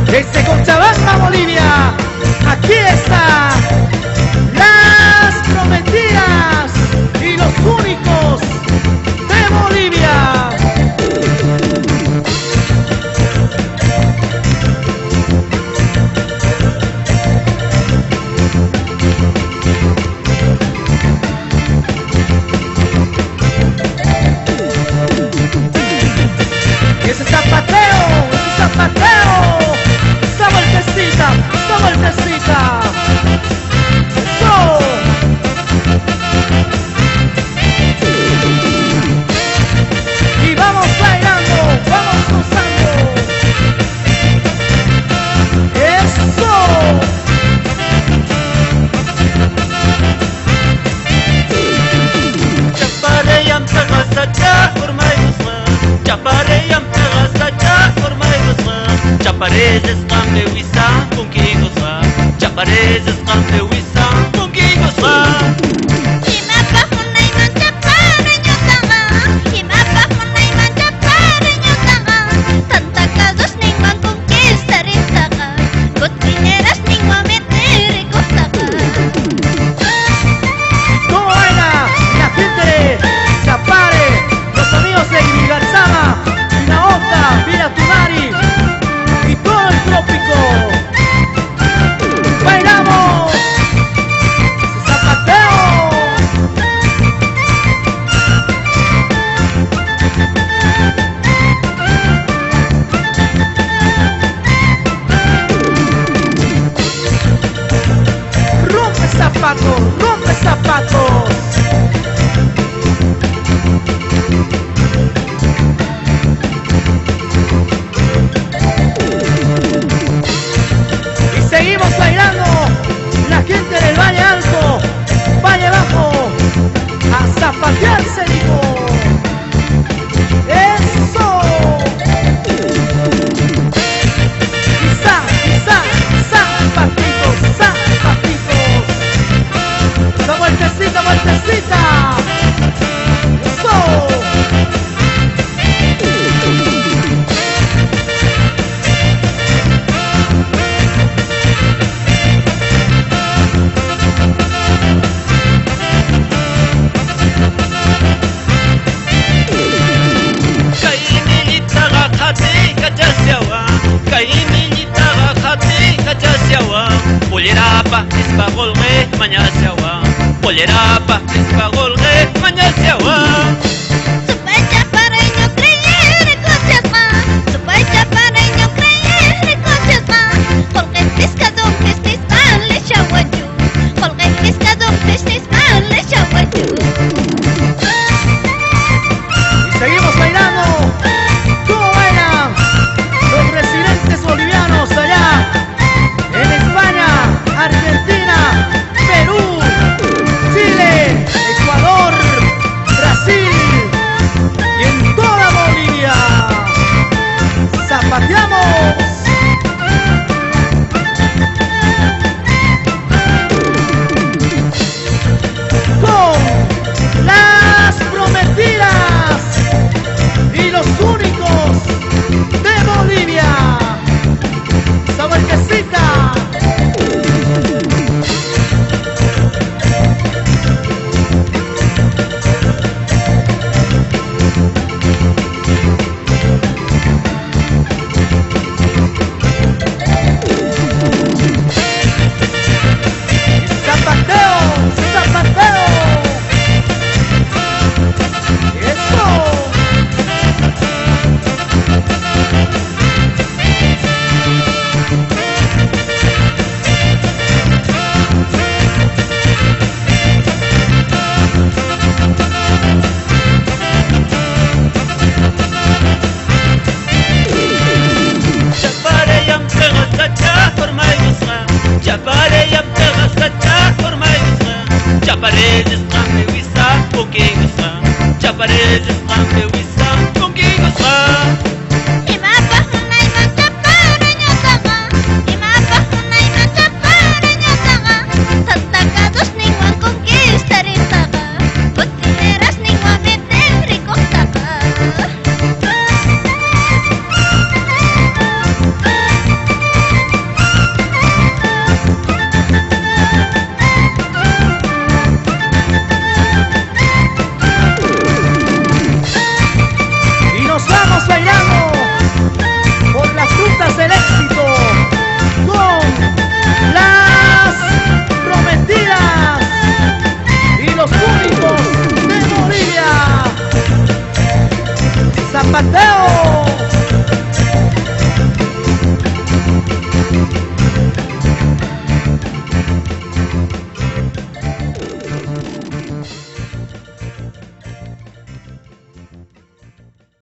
Desde Cochabamba, Bolivia, aquí está Las Prometidas y los Únicos de Bolivia. Ese zapateo, ese zapateo, esa vueltecita, esa vueltecita. Eso. Y vamos bailando, vamos gozando. Eso. Imapaj munayman chapareñotaqa, imapaj munayman chapareñotaqa, tantakadosninwan conquistaritaqa, cotrinerasninwan meterikojtaqa. ¿Cómo baila la gente de Chapare, los amigos de Ivirgarzama, Pinaota, Villa Tunari y todo el trópico? ¡Bailamos! ¡Ese zapateo! ¡Rompe zapatos! ¡Rompe zapatos! Y seguimos bailando, la gente del Valle Alto, Valle Bajo, a zapatearse, digo. ¡Eso! Y za, y za, zapatitos, zapatitos. Esa vueltecita, vueltecita. ¡Eso! Pollerapa, espagolgue, mañasiawa. Pollerapa, espagolgue, mañasiawa. Supay chapareño creer cosasqa, supay chapareño creer cosasqa, qolqe pescado pisnisqa lishawachu, qolqe pescado pisnisqa lishawachu. Y seguimos bailando. ¿Cómo bailan los residentes bolivianos allá en España, Argentina, Perú, Chile, Ecuador, Brasil y en toda Bolivia? ¡Zapateamos! Con Las Prometidas y los Únicos de Bolivia. ¡Esa vueltecita! ¡Zapateo! ¡Zapateo! ¡Eso! Imapaj munayman chapareñotaqa, imapaj munayman chapareñotaqa, tantakadosninwan conquistaritaqa, cotrinerasninwan meterikojtaqa. Mateo.